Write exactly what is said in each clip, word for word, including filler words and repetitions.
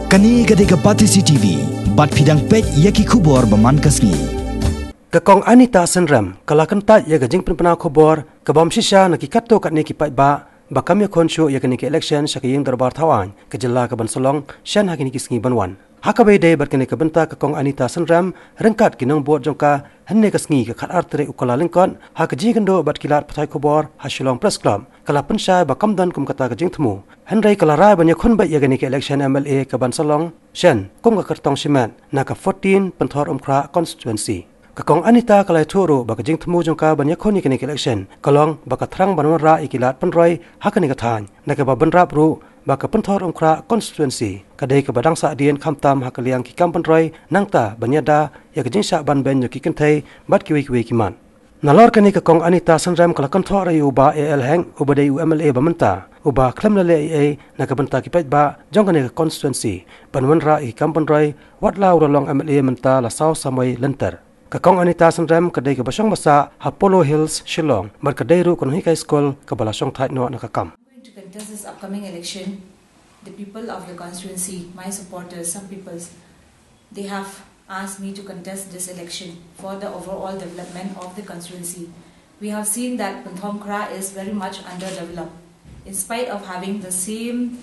Kane ka dei ka Batesi T V, bad phi dang peit ïa ki khubor ba man ka sngi. Ka Kong Anita Synrem ka la kyntait ïa ka jingpynpaw khubor ka bym shisha na ki katto katne ki paidbah ba kam ïakhun shuh ïa kane ka election sha ka ïing dorbar thaw aiñ ka jylla ka ban sa long shen ha kine ki sngi ban wan. Ha kaba ïadei bad kane ka bynta ka Kong Anita Synrem ryngkat ki nongbud jong ka, hynne ka sngi ka khatar tarik u Kyllalyngkot, ha ka jingïakynduh bad ki lad pathai khubor ha Shillong Press Club, ka la pynshai ba kam don kum kata ka jingthmu. Hynrei ka la rai ban ïakhun beit ïa kane ka election M L A ka ban sa long shen kum ka kyrtong shimet na ka fourteen Pynthorumkhrah constituency. Ka Kong Anita ka la ïathuh ruh ba ka jingthmu jong ka ban ïakhun ïa kane ka election ka long ba ka thrang ban wanrah ïa ki lad pynroi ha kane ka thaiñ, na kaba bynrap ruh ba ka Pynthorumkhrah constituency ka dei kaba dang sahdien khamtam ha ka liang ki kam pynroi, nangta ban ïada ïa ka jingshah ban beiñ jong ki kynthei bad kiwei kiwei ki mat. Nalor kane ka Kong Anita Synrem ka la kynthoh ruh ïa u Bah A L Hek, uba dei u M L A ba mynta, uba khlem la leh ei ei na ka bynta ki paidbah jong kane ka constituency ban wanrah ïa ki kam pynroi, wat la u la long M L A mynta la saw samoi lynter. Ka Kong Anita Synrem ka dei kaba shong ba sah ha Polo Hills, Shillong, bad ka dei ruh ka nonghikai skul kaba la shongthait noh na ka kam. I'm going to contest this upcoming election. The people of the constituency, my supporters, some people, they have asked me to contest this election for the overall development of the constituency. We have seen that Pynthorumkhrah is very much underdeveloped. In spite of having the same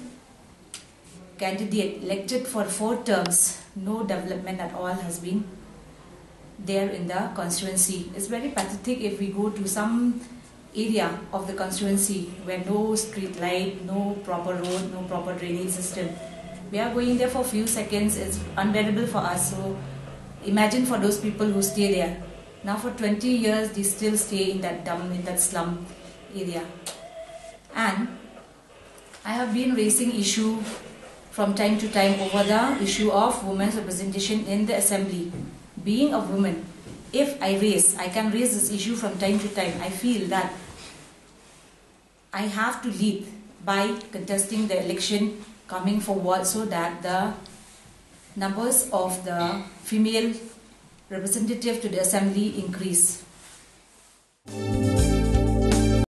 candidate elected for four terms, no development at all has been there in the constituency. It's very pathetic if we go to some area of the constituency where no street light, no proper road, no proper drainage system. We are going there for few seconds, it's unbearable for us. So imagine for those people who stay there. Now for twenty years, they still stay in that dump, in that slum area. And I have been raising issue from time to time over the issue of women's representation in the assembly. Being a woman, if I raise, I can raise this issue from time to time. I feel that I have to lead by contesting the election coming forward so that the numbers of the female representative to the assembly increase.